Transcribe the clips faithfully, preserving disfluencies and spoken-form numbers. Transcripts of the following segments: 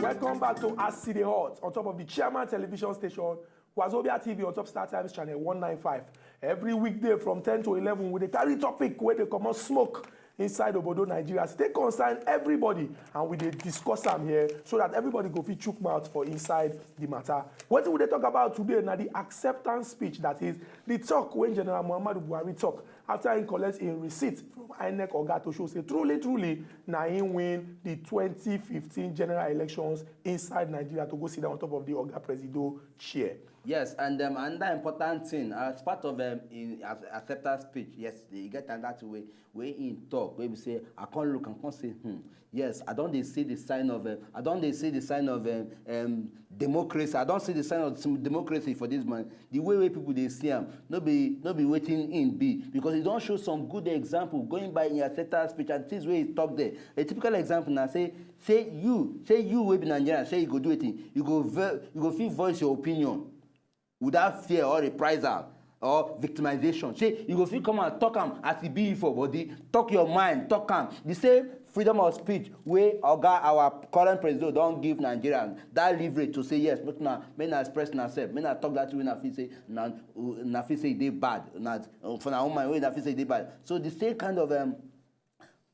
Welcome back to As E Dey Hot on top of the Chairman Television Station, Wazobia T V on top Star Times Channel one nine five. Every weekday from ten to eleven, we dey carry topic wey dey comot smoke inside obodo Nigeria. Still concern everybody, and we dey discuss am here so that everybody go fit chook mouth for inside the matter. Wetin we dey talk about today na the acceptance speech, that is the talk wey General Muhammadu Buhari talk after he collect im receipt from INEC oga to show say truly, truly, na him win the twenty fifteen general elections inside Nigeria to go sit down on top of the oga presido chair. Yes, and um, another important thing, as part of um, in as acceptance speech yesterday, you get another thing wey wey he talk, wey be say I come look and come say, hmm, yes, I don dey see the sign of um, I don dey see the sign of um, um, democracy. I don see the sign of some democracy for this man. The way wey people dey see am, no be no be wetin im be, because he don show some good example going by in acceptance speech and things wey he talk there. A typical example na say say you say you wey be Nigerian, say you go do wetin, you go ve- you go fit voice your opinion without fear or reprisal or victimization. Say you go fit come and talk am as e be for body, talk your mind, talk am. The same freedom of speech wey oga our current president don give Nigerians that leverage to say yes, make na make na express na sef, make na talk that thing wey na fit say na na fit say e dey bad, na for na own mind wey na fit say e dey bad. So the same kind of um,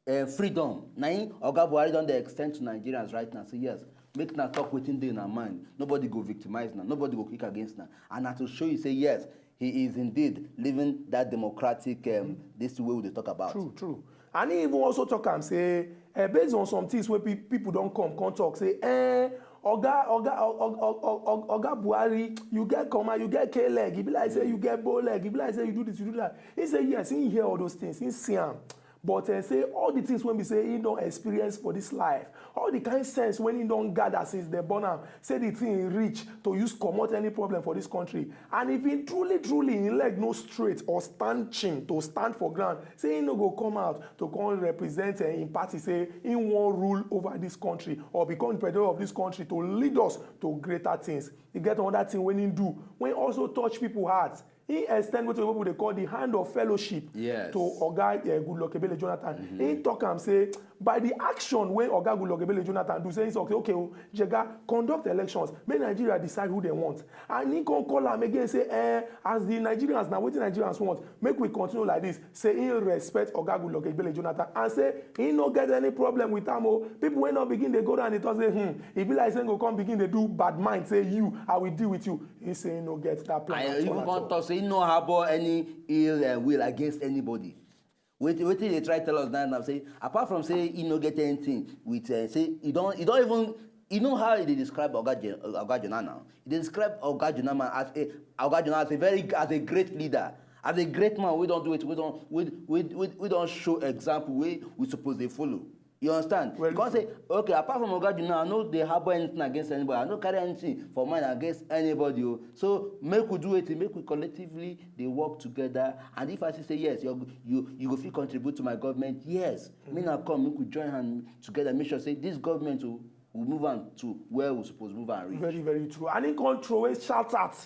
uh, freedom na im oga Buhari don dey extend to Nigerians right now, say yes, make na talk wetin dey na mind, nobody go victimize na, nobody go kick against na, and na to show you say yes, he is indeed living that democratic um, this way we dey talk about. True, true. And he even also talk am say uh, based on some things wey pe- people don come come talk say eh, oga oga oga oga Buhari, you get comma, you get k leg, e be like say you get bow leg, e be like say you do this, you do that. He say yes, he hear all those things, he see am. But uh, say all the things wey be say he don experience for this life, all the kind sense wey he don gather since dem born am, say the thing reach to use comot any problem for this country. And if he truly truly him leg no straight or stand chin to stand for ground, say he no go come out to come represent uh, him party, say he wan rule over this country or become the president of this country to lead us to greater things. E get another thing wey he do wey also touch people heart. He extend wetin people dey call the hand of fellowship Yes. to oga uh, Goodluck Ebele Jonathan. He talk am say by the action wey oga Goodluck Ebele Jonathan do, say he say okay, okay o, Jega, conduct elections, make Nigeria decide who dem want. And he come call am again say eh, as the Nigerians na wetin Nigerians want, make we continue like this. Say he respect oga Goodluck Ebele Jonathan and say he no get any problem with am o. People wey no begin dey go down dey talk say hmm, e be like say he go come begin dey do bad mind, say you, I will deal with you. He say he no get that plan I at even all at come all. Talk say he no harbor any ill uh, will against anybody. Wetin wetin dey try tell us now now say apart from say he no get anything with uh, say he don he don even you know how he dey describe oga Jen- oga Jonah now. He dey describe oga Jonah man as a oga Jonah as a very as a great leader, as a great man wey don do it, wey don wey wey wey wey don show example wey we suppose dey follow. You understand? Well, you can't say okay, apart from oga Jonah, I no dey harbor anything against anybody, I no carry anything for mind against anybody o. So make we do wetin, make we collectively dey work together, and if I see say yes, you you you go fit contribute to my government, yes, make na come make we join hand together, make sure say this government o, we move am to where we suppose move am reach. Very, very true. And he come throw away shout out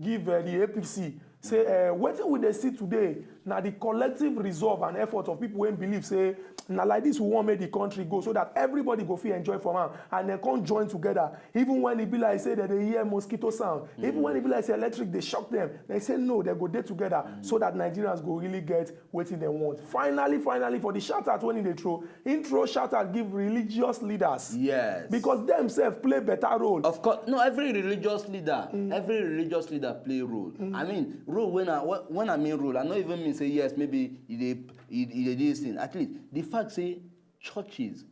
give uh, the A P C say uh, wetin we dey see today na the collective resolve and effort of people wey believe say na like this we wan make the country go so that everybody go fit enjoy from am and dem come join together, even when e be like say dem dey hear mosquito sound, even when e be like say electric dey shock dem, dem say no, dem go dey together so that Nigerians go really get wetin dem want. Finally, finally, for the shout out wey he dey throw, he throw shout out give religious leaders. Yes. Because dem sef play better role. Of course, no, every religious leader, every religious leader play role. I mean, role when I when I mean role, I no even mean say yes, maybe e dey e e dey do this thing. At least the fact say churches,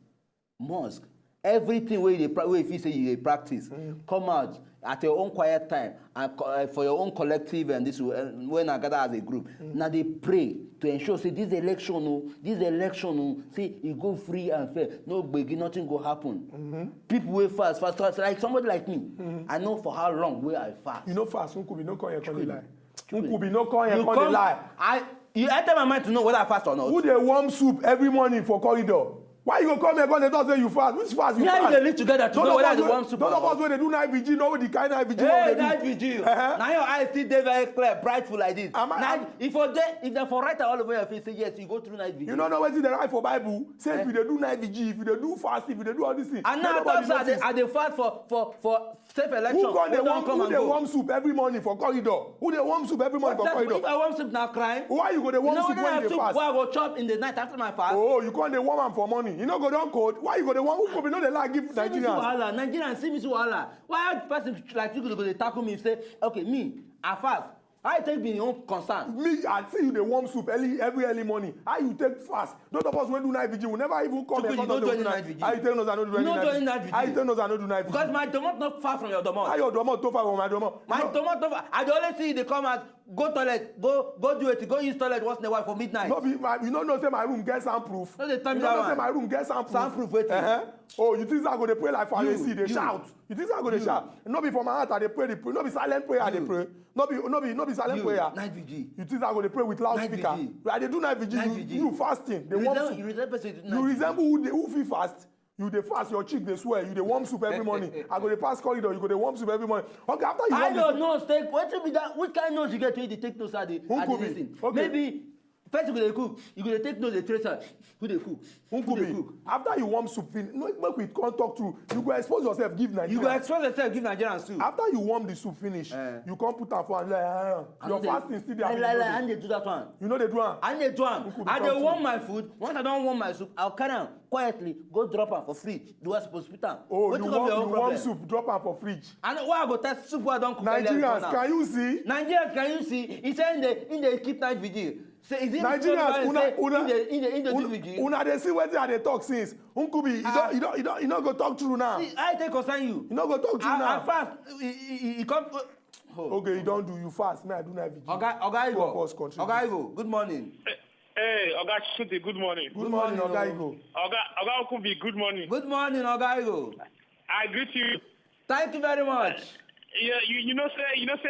mosque, everything wey you dey pra- wey you feel say you dey practice, come out at your own quiet time and co- uh, for your own collective and this uh, when I gather as a group, na dey pray to ensure say this election o, this election o, say e go free and fair, no gbege, nothing go happen. People wey fast fast fast like somebody like me, I know for how long wey I fast. You no fast, Nkubi no come here come dey lie. Nkubi no come here come dey lie. I you enter my mind to know whether I fast or not. Who dey warm soup every morning for corridor? Why you go come here come dey talk say you fast? Which fast you Me and you fast? dey live together to Those know of whether I us dey wey warm soup those or of us not. wey dey do night vigil know the kind night vigil wey Hey, we dey do. night vigil. Uh-huh. Na your eyes still dey very clear, brightful like this. Am I- Na am- if for dey if dem for write am all over your face say yes, you go through night vigil. You no know wetin dey write for Bible. Say if Eh? you dey do night vigil, if you dey do fast, if you dey do all this thing, And make now nobody talk say I dey notice. I dey fast for for for safe election. Who come dey Who don warm come who and dey go? Warm soup every morning for corridor? Who dey warm soup every morning What for that- If corridor? I warm soup na crime. Why you go dey You warm know soup whether when na you dey soup fast? wey I go chop in the night after my fast. Oh, you come dey warm am for morning. You no go don cold. Why you go dey warm? Who go be no dey lie give See me see Nigerians? Wahala. Nigerians see me see wahala. Why person like you go dey tackle me say okay me I fast. How you take be your own concern? Me, I see you dey warm soup early every early morning. How you take fast? Those of us wey do night vigil, we never even come Chukwudi, here. You no do any night vigil. How you take know say I no do You any no night do vigil? Any night vigil. How you take know say I no do night vigil? Because my domot no far from your How domot. Your domot too far from my domot? My No, domot no far. I dey always see you dey come out, go toilet, go go do wetin, go use toilet once in a while for midnight. No be my, you no know say my room get soundproof. No dey tell me You no that know say one. My room get soundproof. Soundproof wetin? Uh-huh. Oh, you think say I go dey pray like Pharisee, dey you, shout? You think say I go dey you. Shout? No be for my heart I dey pray the prayer. No be silent prayer I dey You. Pray. No be no be no be silent You, prayer. Night vigil. You think say I go dey pray with Night loudspeaker? vigil. I dey do night vigil. Night You, vigil. You fasting. Dey You warm resemble, soup. you resemble person you do You night vigil. Resemble who dey who fit fast? You dey fast, your chick dey swell, you dey warm soup every morning. I go dey pass corridor, you go dey warm soup every morning. Okay, after you I warm don't the know, stay. Wetin be that? Which kind nose you get wey you dey take nose? I dey I dey Nkubi. Listen. Okay. Maybe person go dey cook, you go dey take nose dey trace am. Who dey cook? Who dey Nkubi, cook? After you warm soup finish, no, make we come talk true. You go expose yourself give You go Nigerians. Expose yourself give Nigerians too. After you warm the soup finish, Eh. You come put am for hand like, ah, I your no dey- fasting still dey Lie, happen. lie, You no lie, I dey- no dey do that one. You no dey do am. I no dey do am. Nkubi, I talk dey to warm me. My food. Once I don warm my soup, I'll carry am quietly go drop am for fridge. Do I suppose put am? Oh, Wetin you go be warm your you own warm problem? Soup, drop am for fridge. I know why I go test soup wey I don cook earlier Nigerians, now. Can you see? Nigerians, can you see? He say he dey he dey keep night vigil. Say is it Nigerians, say una una he dey he dey he dey do una- vigil? Una dey see wetin I dey talk since. Nkubi, you Ah. don you don you don you no go talk true now. See, I take concern you. You no go talk true I, now. I fast. He he he he come. Oh. Okay, you don do you fast. May I do night vigil. Oga Oga Two of Igo. Us contribute. Oga Igo. Good morning. Hey, Oga Shuti, good morning. Good morning, Good morning, Oga o. Igo. Oga, Oga Okubi, good morning. Good morning, Oga Igo. I greet you. Thank you very much. Yeah, you, you know say you know say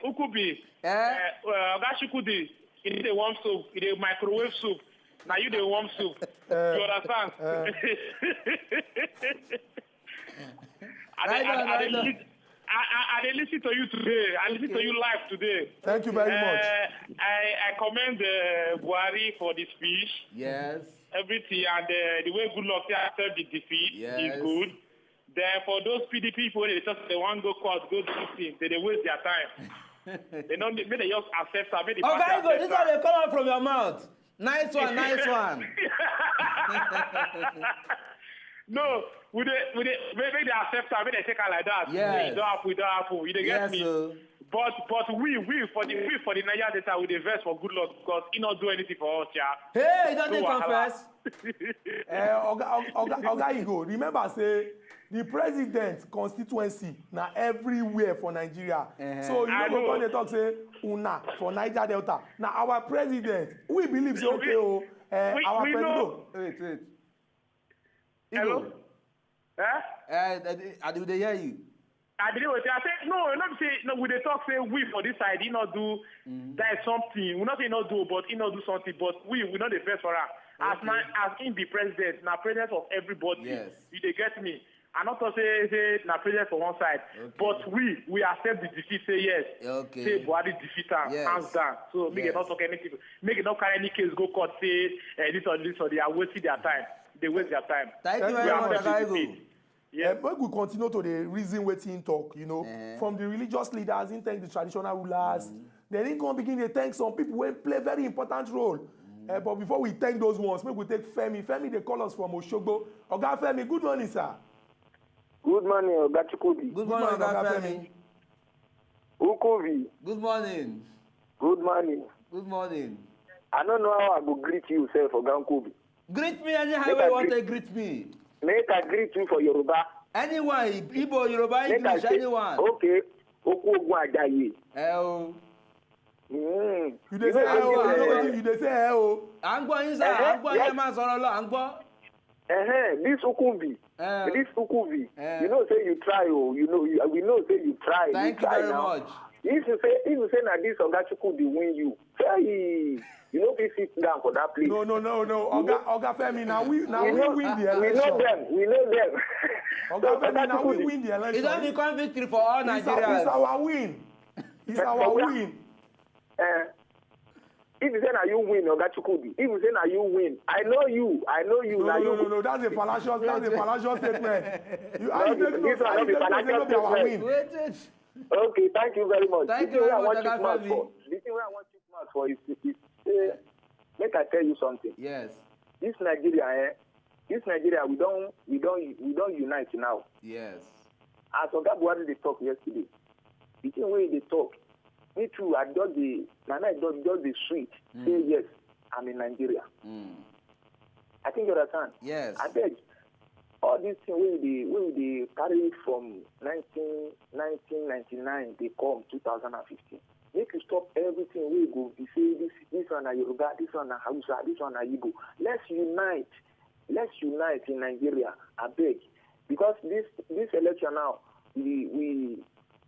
uh, uh, Ukubi, Eh? uh, uh, Oga Shukudi, you need a warm soup, you dey microwave soup. Now you dey warm soup. Eh, You understand? eh. I, dey- Right on, I, I, right dey on. lis- I, I, I dey listen to you today. I listen to Okay. You live today. Thank you very much. Uh, I, I commend uh, Buhari for the speech, Yes. Everything, and uh, the way Good Luck accept the defeat Yes. Is good. Then for those P D P people, they just they want go court, go do things. They, they waste their time. They don't make they just accept am. Make the party Oga Igo, accept this am. One dey come out from your mouth. Nice one, nice one. No, we dey we dey make, make they accept am. Make they take am like that. Yes. It don't happen. It don't happen. You dey get Yes, me? So. But but we we for the we for the Niger Delta, we dey vex for Good Luck because he not do anything for us, yeah. Hey, you don't No take wahala. Confess. Eh, Oga Oga Oga Igo, remember say the president constituency na everywhere for Nigeria. Eh. So you I no go know. Come dey talk say una for Niger Delta. Na our president. We believe say okay o, eh, We- our we president. know. Wait, wait. Hello? Igo, Eh? eh, I, I, I dey hear you. I believe what I say. No, not say no. We dey talk say we for this side. He not do that something. We not say he not do, but he not do something. But we we not the best for her. As Okay. my as in the president, na president of everybody. Yes. You dey get me? I not to say say na president for one side, Okay. But we we accept the defeat. Say yes. Okay. Say Buhari defeat am Yes. Hands down. So make Yes. Dem not talk anything. Make Dem not carry any case go court. Say eh, this or this or they are wasting their time. They waste their time. Thank you Thank very you much, very Oga much. Igo. Eh, make we continue to dey reason wetin he talk, you know, Eh. From the religious leaders, he thank the traditional rulers. Then he come begin dey thank some people wey play very important role. Eh, but before we thank those ones, make we take Femi. Femi dey call us from Osogbo. Oga Femi, good morning, sir. Good morning, Oga Chukwudi. Good morning, Oga Femi. Ukubi, Good morning. Good morning. Good morning. I don't know how I go greet you, sir, for Gankubi. Greet me anyhow Make wey I you want greet- to greet me. Make I greet you for Yoruba. Anyone, Igbo, Yoruba, Make I English, say, anyone. Okay. Oku Ogun Ajayi. Eh, oh. Mm. You dey say eh o, you know wetin you dey say eh o. À ń gbọ́ yín sá, Eh, à ń gbọ́ yín, yes. Ẹ máa sọ̀rọ̀ lọ, à ń gbọ́. Uh-huh. This Okunbi, Eh, This Chukwudi, Eh. you know say you try, oh, you know, you, we know say you try. Thank you you try very now. much. If you say, if you say na this Oga Chukwudi win you, say you no fit sit down for that place. No, no, no, no. Oga, Oga Femi, now we, now we we know, win the we know election. them. We know them. Oga Femi, now we Chukwudi. Win the It's not election. become victory for all It's our, it's Nigerians. Our win. It's our Oga- win. Eh, if you say na you win, Oga Chukwudi. If you say na you win, I know you. I know you. No, na no, you. no, no, no. That's a fallacious. That's a fallacious statement. You, how you This take one how no you be take fallacious say no be our statement. Win? Wait, wait. Okay, thank you very much. Thank the you thing very I want much, chook Oga mouth Femi. for, the thing I want chook mouth for is, is say, make I tell you something. Yes, This Nigeria, eh, this Nigeria, we don't, we don't, we don't unite now. yes. As Oga Buhari dey talk yesterday, the thing wey he dey talk, me too, I just dey, my mind just, just dey sweet. Say yes, I'm in Nigeria. Mm. I think you understand. Yes. I beg, all this thing wey we dey, wey we dey carry from nineteen, nineteen ninety-nine dey come two thousand and fifteen. Make you stop everything wey go be say this, this one na Yoruba, this one na Hausa, this one na Igbo. Let's unite. Let's unite in Nigeria. I beg, because this, this election now, we, we,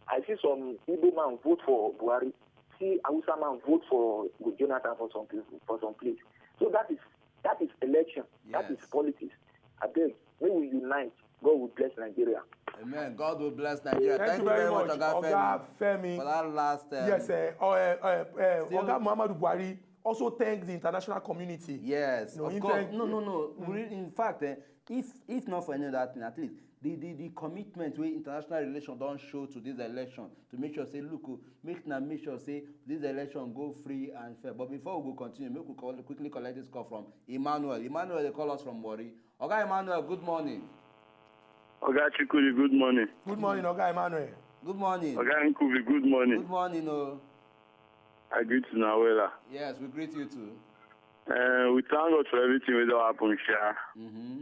I see some Igbo man vote for Buhari, see Hausa man vote for Jonathan for some people, for some place. So that is, that is election. That is Yes. Politics. I beg, may we unite. God will bless Nigeria. Amen. God will bless Nigeria. Thank, you very much, Oga Femi, for that last. Um, yes, uh, uh, uh, uh, Oga Muhammadu Buhari also thanks the international community. Yes, No, of he course. thank- No, no, no. We really, in fact, eh, if if not for any other thing, at least the the, the commitment wey international relation don show to this election to make sure say look, oh, make na make sure say this election go free and fair. But before we go continue, make we call, quickly collect this call from Emmanuel. Emmanuel dey call us from Warri. Oga Emmanuel, good morning. Oga Chukwudi, good morning. Good morning, Oga Emmanuel. Good morning. Oga Nkubi, good morning. Good morning, oh. I greet you now, well. Yes, we greet you too. Uh, we thank God for everything wey don happen, sha. Mm-hmm.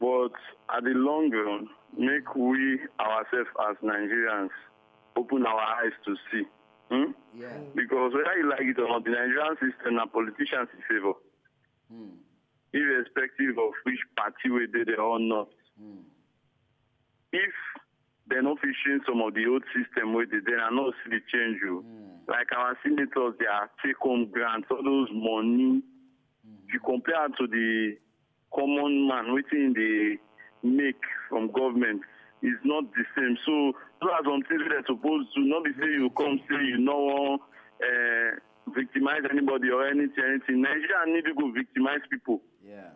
But at the long run, make we ourselves as Nigerians open our eyes to see. Hmm? Yeah. Because whether you like it or not, the Nigerian system na politicians in favor, Hmm. irrespective of which party wey dey there or not. Hmm. If dem no fit change some of the old system wey dey there, I no see the change o. Hmm. Like our senators, their take home grants, all those money, if you compare am to the common man, wetin he dey make from government is not the same. So those are some things wey dem suppose do. No be say you come say you no wan uh, victimize anybody or anything, anything. Nigeria need to go victimize people. Yeah.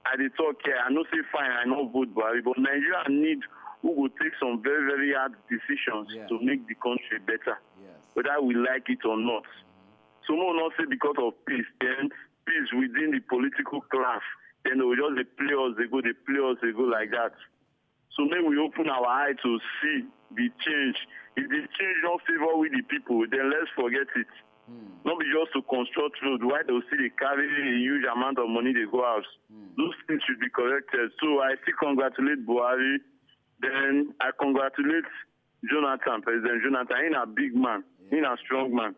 I dey talk here. I know say fine, I no vote Buhari, but Nigeria need who go take some very, very hard decisions Yeah. to make the country better, Yes. whether we like it or not. So no, not say because of peace, then peace within the political class, then they will just dey play us, they go, they play us, they go like that. So make we open our eye to see the change. If the change don't favor with the people, then let's forget it. Hmm. Not be just to construct road. Why they will still dey carry a huge amount of money they go out? Hmm. Those things should be corrected. So I still congratulate Buhari. Then I congratulate Jonathan, President Jonathan. He's a big man. He's a strong man.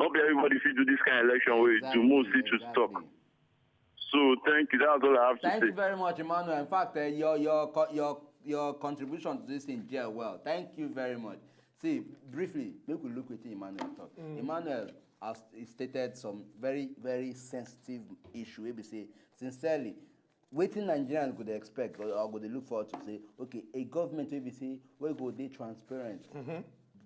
Not be everybody fit do this kind of election wey Exactly, do most fit to exactly. talk. So thank you. That's all I have to Thank say. you very much, Emmanuel. In fact, uh, your your co- your your contribution to this thing gel well. Thank you very much. See, briefly, make we look wetin Emmanuel talk. Emmanuel has stated some very, very sensitive issue. We be say, sincerely, wetin Nigerians go dey expect or, or go dey look forward to say, okay, a government wey be say wey go dey transparent,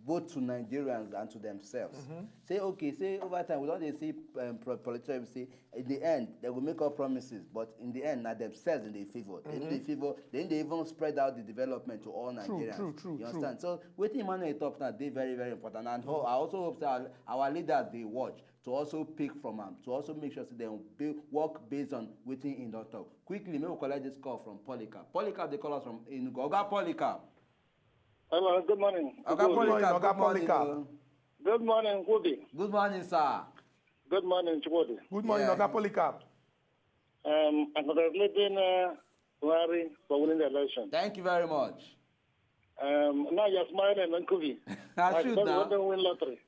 both to Nigerians and to themselves. Say, okay, say over time we don dey see um, pro- politicians say in the end they go make up promises, but in the end na themselves dem dey favour. Dem dey favour. Dem dey even spread out the development to all Nigerians. True, true, You true. Understand? So wetin Emmanuel talk now dey very, very important, and ho- I also hope say our, our leaders dey watch to also pick from am, to also make sure say dem be work based on wetin he don talk. Quickly, make we collect this call from Polycarp. Polycarp dey call us from Enugu. Oga Polycarp. Hello, good morning. Oga Good, morning, Polycarp. Oga Good morning. Polycarp. Oh. Good morning, Nkubi. Good morning, sir. Good morning, Chukwudi. Good morning, Yeah. Oga Polycarp. Um, I'm congratulating uh, Buhari for winning the election. Thank you very much. Um, now you're smiling, Nkubi. I Like should somebody now. Who don't win lottery.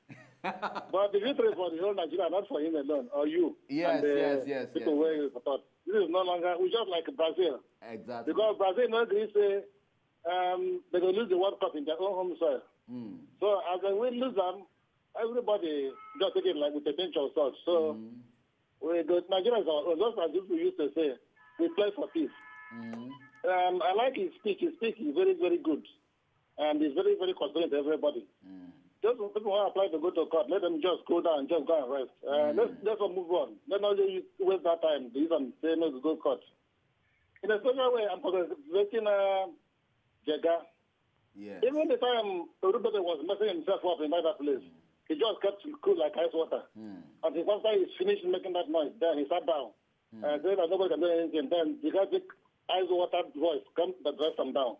But the victory is for the whole Nigeria, not for him alone or you. Yes, and the yes, yes, people yes, where you support. This is no longer, we just like Brazil. Exactly. Because Brazil no gree say um, they go lose the World Cup in their own home soil. Mm. So as they will lose them, everybody just take it like with a pinch of salt. So Mm. we go, Nigeria is our own. Just as people used to say, we play for peace. Mm. Um, I like his speech. His speech is very, very good. And he's very, very considerate to everybody. Mm. Those people who apply to go to court, let them just go down and just go and rest. Uh, Mm. Let's let's not move on. Let not just waste that time. They even say no to go court. In a special way, I'm congratulating uh, Jega. Yes. Even the time everybody was messing himself up in that place, he just kept cool like ice water. Mm. And after he finished making that noise, then he sat down. Mm. And said that nobody can do anything. Then the guy big ice water voice come address him down.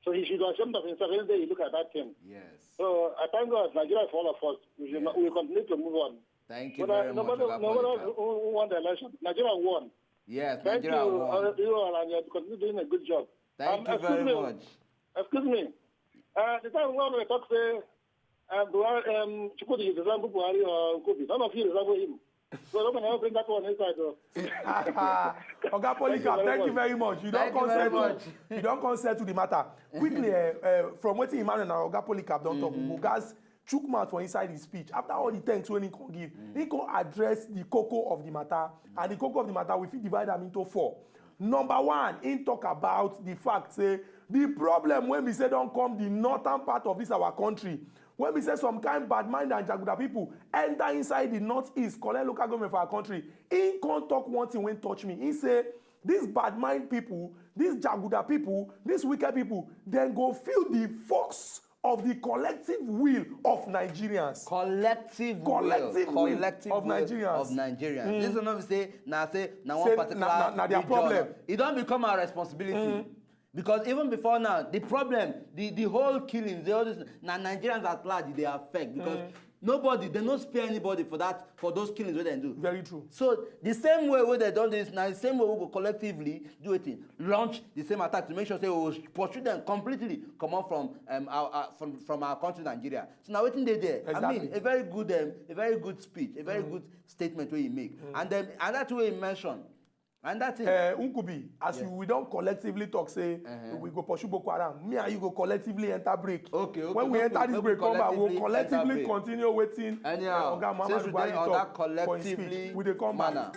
So he should be ashamed of himself any day he look at that thing. Yes. So I thank God, Nigeria is for all of us. We, should Yeah. not, we continue to move on. Thank you But uh, very no much, matter, Oga no matter Polycarp. Who who won the election, Nigeria won. Yes, Thank Nigeria you, won. Uh, you all, and you continue doing a good job. Thank Um, you very excuse me, much. Excuse me. Uh, the time when we talk say, uh, Buhari, um, Chukwudi, you resemble Buhari or Kubi. None of you resemble him. So don't ever bring that one inside. Though. Oga Polycarp, very thank you much. Very much. You Thank don you very come settle. Much. You don come settle the matter quickly. Uh, uh, from wetin Emmanuel and Oga Polycarp don talk, we go gas chook mouth for inside his speech. After all the thanks wey he come give, he come address the koko of the matter, and the koko of the matter we fit divide am into four. Number one, he talk about the fact say the problem wey be say don come the northern part of this our country, wey be say some kind bad mind and jaguda people enter inside the northeast, collect local government for our country. He come talk one thing wey touch me. He say these bad mind people, these jaguda people, these wicked people, dem go feel the force of the collective will of Nigerians. Collective will, Collective will collective of will Nigerians. Of Nigerians. Mm. This is not say na say na one Say particular na- na- na their region. Problem. It don become our responsibility. Because even before now, the problem, the the whole killings, the all this na Nigerians at large dey affect because nobody, they no spare anybody for that, for those killings wey dem do. Very true. So the same way wey dem don do this, na the same way we go collectively do wetin, launch the same attack to make sure say we go pursue them completely comot from um, our, our from, from our country Nigeria. So na wetin dey there. I mean, Exactly. A very good um, a very good speech, a very good statement wey he make. And then another thing wey he mention, and that thing. Uh, Nkubi, as you, we don collectively talk say we go pursue Boko Haram, me and you go collectively enter break. Okay, okay, When we make enter we- this make we break, come back, we go collectively enter collectively break. Continue wetin Anyhow, uh, Oga since Muhammadu we Buhari dey on that talk for his collectively speech. We dey come back. Manner.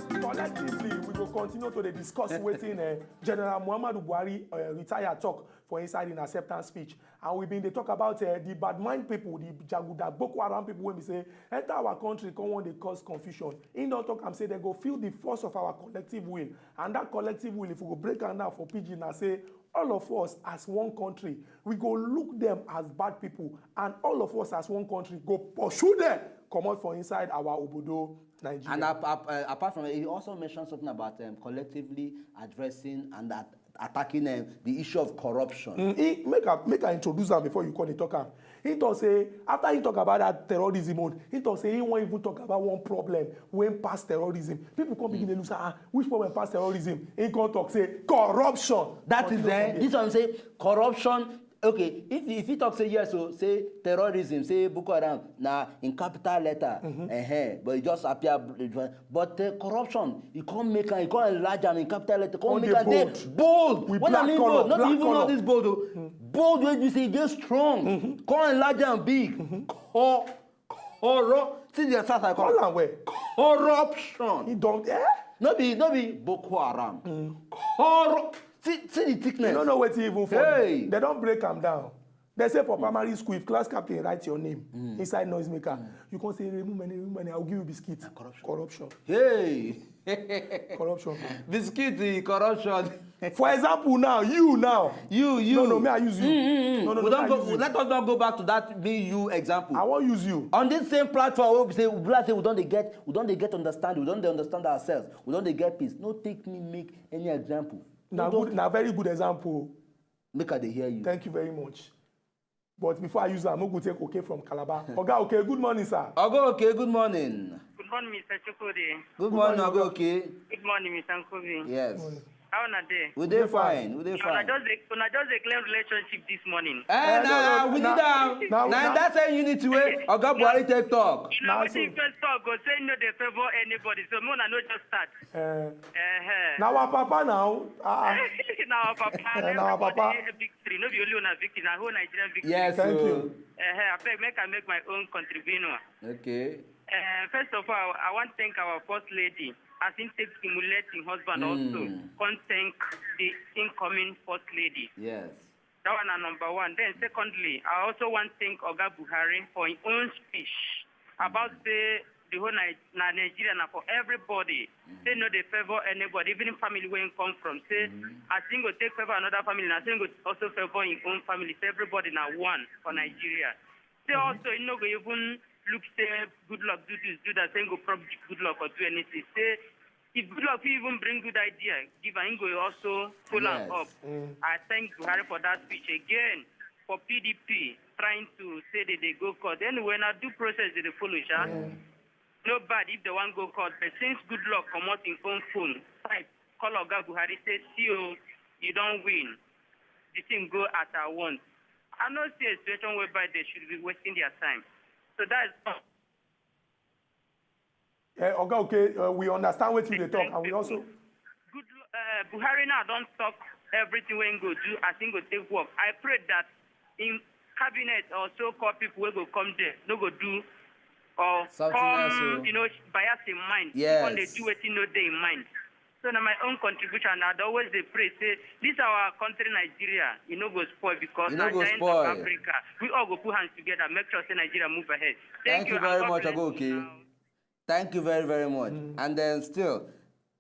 Collectively, we go continue to dey discuss wetin uh, General Muhammadu Buhari uh, retire talk for inside in acceptance speech. And we been dey talk about uh, the bad mind people, the Jaguda Boko Haram people wey be say enter our country come wan dey cause confusion. He don talk am say dem go feel the force of our collective will. And that collective will, if we go break am down for pidgin, na say all of us as one country, we go look them as bad people, and all of us as one country go pursue them comot for inside our obodo Nigeria. And ap- ap- uh, apart from it, he also mentioned something about um, collectively addressing and at- attacking um, the issue of corruption. Mm, he make I make I introduce am before you come dey talk am. He talk say after he talk about that terrorism own, he talk say he wan even talk about one problem wey pass terrorism. People come begin dey look say, ah, which problem pass terrorism? He come talk say corruption. That is Continue uh, from there. This one say corruption. Okay, if if he talk say yes, so say terrorism, say Boko Haram na in capital letter, uh-huh, but e just appear br- but uh, corruption, you come make am, you come enlarge am in capital letter, come Come make dey am dey bold. Bold. With When I black mean colour, bold, not black even all colour. This bold, oh. Bold wey you say e dey strong, come enlarge am big, cor- corrupt. See the sasa Call am well. Corruption. He don eh? No be no be Boko Haram. Corrupt. See see the thickness. You no know wetin even for Hey. Dem don break am down. Dem say for primary school, if class captain write your name inside noisemaker, you come say remove my name, remove my name, I will give you biscuit. Corruption. Corruption. Hey. Corruption. Biscuit, eh, corruption. For example, now you now. You, you. No, no, may I use you? Mm, mm, mm. No, no, we no, don't may I go. use you? Let us not go back to that me you example. I won't use you. On this same platform, we say we like say we don't dey get, we don't dey get understanding, we don't dey understand ourselves, we don't dey get peace. No take me make any example. Now No good, just now very good example. Make I dey hear you. Thank you very much. But before I use that, I'm going to take okay from Calabar. Oga, okay, good morning, sir. Oga, okay, good morning. Good morning, Mister Chukwudi. Good morning, Oga, okay. Good morning, Mister Nkubi. Yes. How are they? We dey fine. We dey Una fine. just dey, una just dey claim relationship this morning. Eh, no, na, no, we na- need am. na- Na na- that same unity wey Oga Buhari take talk. You know Na wetin so. First talk go say no dey favour anybody, so make una no just start. Uh, Uh-huh. now our papa now. Uh, Na our papa. Eh, na our Everybody papa. A victory, no be only una victory, na whole Nigerian victory. Yes. Thank So. You. Uh-huh. Abeg, make I make my own contribution. Okay. Uh, first of all, I want to thank our first lady as he take stimulate him husband Mm. also. Come thank the incoming first lady. Yes. That one na number one. Then secondly, I also want to thank Oga Buhari for his own speech about say the whole Ni- na Nigeria na for everybody. Say no dey favour anybody, even family where he come from. Say as he go take favour another family, na so he go also favour his own family. Say everybody na one for Nigeria. Say also he no go even look say good luck do this, do that. Say he go prompt good luck or do anything. Say if good luck fit even bring good idea give am, he go also pull am Yes. up. I thank Buhari for that speech again. For P D P trying to say that they go court. Anyway, na due process they dey follow, sha. No bad if they wan go court, but since good luck comot him own phone, type call Oga Buhari say, "See o, you don win." The thing go as I want. I no see a situation whereby they should be wasting their time. So that is all. Eh, Oga, okay, uh, we understand what you dey talk, and we also. Good, uh, Buhari now don talk everything wey he go do as he go take work. I pray that in cabinet or so-called people wey go come there no go do or Something come, else, oh. You know, bias in mind. Yes. Come dey do wetin no dey in mind. So na my own contribution. I'd always dey pray say this our country Nigeria, e no go spoil because E no na go giants spoil. Of Africa. We all go put hands together, make sure say Nigeria move ahead. Thank you very much, Oga. Oga, okay. Thank you very, very much. And then still,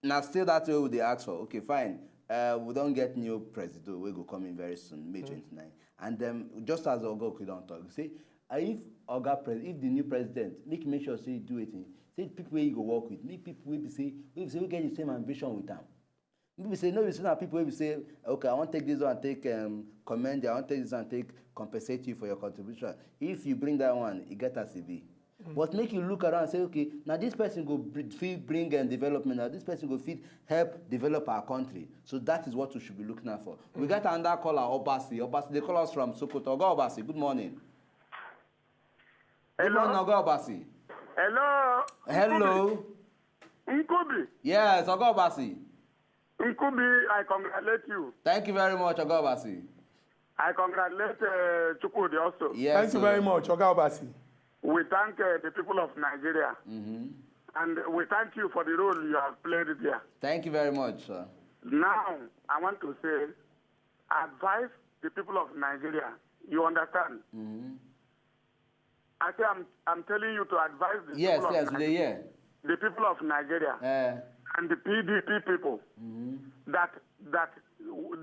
now still that way we dey ask for. Okay, fine. Uh, we don get new president wey go come in very soon, May twenty-nine. And then just as Oga, okay, don talk, say uh, if Oga pres, if the new president make make sure say he do wetin, say people wey he go work with, make people wey be say wey be say we get the same ambition with am. People say no, be say na people wey be say okay, I wan take this one, take um, commend you, I wan take this one, take compensate you for your contribution. If you bring that one, e get as e be. But make you look around and say okay, now this person go br- fit bring um, development. Now this person go fit help develop our country. So that is what we should be looking out for. We got another caller, Obasi. Obasi, they call us from Sokoto. Oga Obasi, good morning. Good Hello? Morning, Oga Obasi. Hello. Hello. Nkubi. Yes, Oga Obasi. Nkubi, I congratulate you. Thank you very much, Oga Obasi. I congratulate uh, Chukwudi also. Yes. Thank you So, very much, Oga Obasi. We thank uh, the people of Nigeria. Mm-hmm. And we thank you for the role you have played there. Thank you very much, sir. Now, I want to say, advise the people of Nigeria. You understand? Mm-hmm. I say I'm, I'm telling you to advise the Yes, people yes, of we dey Nigeria, hear. The people of Nigeria Uh, And the P D P people mm-hmm. That that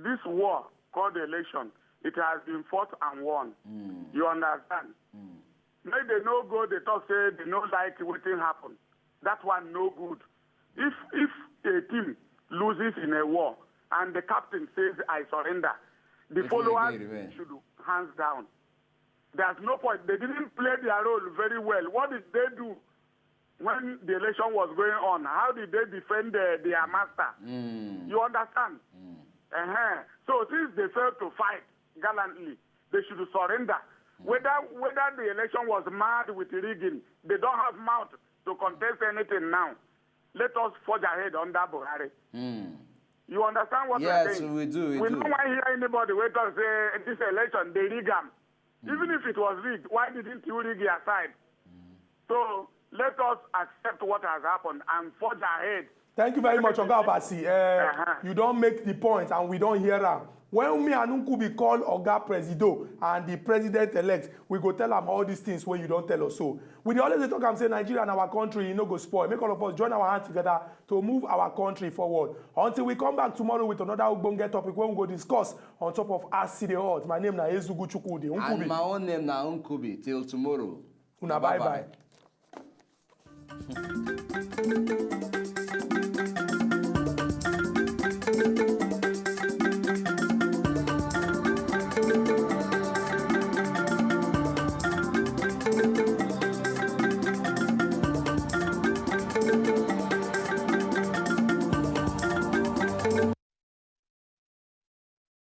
this war called election, it has been fought and won. Mm. You understand? Mm. Make they no go, they talk say they no like wetin happen. That one no good. If if a team loses in a war and the captain says, "I surrender," the Wetin followers again remain? Should hands down. There's no point. They didn't play their role very well. What did they do when the election was going on? How did they defend uh, their master? Mm. You understand? Mm. Uh-huh. So since they failed to fight gallantly, they should surrender. Whether whether the election was marred with rigging, they don't have mouth to contest anything now. Let us forge ahead under Buhari. Mm. You understand what Yes, I'm saying? We do. We, We do. Don't want to hear anybody who talk say this election they rig am. Even if it was rigged, why didn't you rig your side? So let us accept what has happened and forge ahead Thank you very much, Oga Obasi. Uh, Uh-huh. You don't make the point, and we don't hear am. When me and Nkubi call Oga Presido and the president-elect, we go tell am all these things wey you don tell us so. We dey always dey talk am say Nigeria na our country, e no go spoil. Make all of us join our hand together to move our country forward. Until we come back tomorrow with another ogbonge topic wey we go discuss on top of As E Dey Hot. My name na Ezugu Chukwudi. And Nkubi, my own name na Nkubi. Till tomorrow. una bye bye.